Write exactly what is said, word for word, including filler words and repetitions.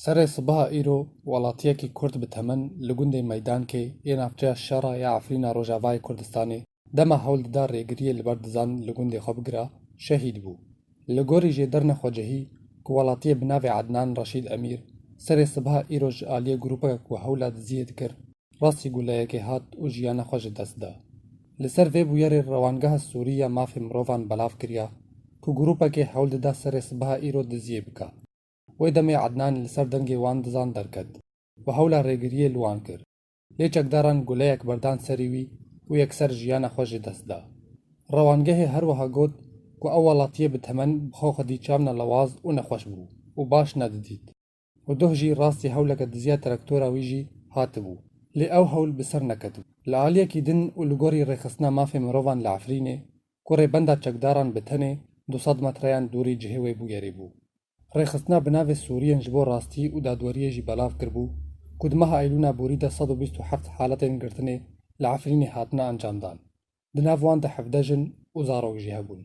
Serê sibeha îro welatiyekî Kurd bi temen li gundê Meydankê yê navçeya şer a ya Efrîna Rojavayê Kurdistanê dema hewl dida rêgiriyê li ber dizan li gundê xwe bigira, şehîd bû. Li gorî jêderine xwecihî ku welatiyê bi navê Ednan Reşîd Emîr serê sibeha îro ji aliyê grûpeke ku hewla diziyê dikir, rastî guleyekê hat û jiyana xwe ji dest da. Li ser vê bûyerê Rewangeha Sûrî ya Mafê Mirovan belav kiriya ku grûpekê hewl dida serê sibeha îro diziyê bika. Wê demê Ednan li ser dengê wan dizan derket û hewla rêgiriyê li wan kir. Lê çekdaran guleyek berdan serî wî û yekser jiyana xwe ji dest da. Rewangehê her wiha got ku ew welatiyê bi temen bi xwe xwedî çav nelewaz û nexweş bû û baş nedidît û doh jî rastî hewleke diziya traktora wî jî hatibû. Lê ew hewl bi ser neketibû. Li aliyekî din û li gorî Rêxistina Mafê Mirovan li Efrînê, ku rêbenda çekdaran bi tenê du sed metreyan dûrî cihê wê bûyerê bû, rêxistina bi navê Sûriyên ji bo Rastî û Dadweriyê jî belav kiribû ku di meha Eylûna borî de sed û bîst û heft haletên girtinê li Efrînê hatine encamdan. Di nav wan de hevdeh jin û zarok jî hebûn.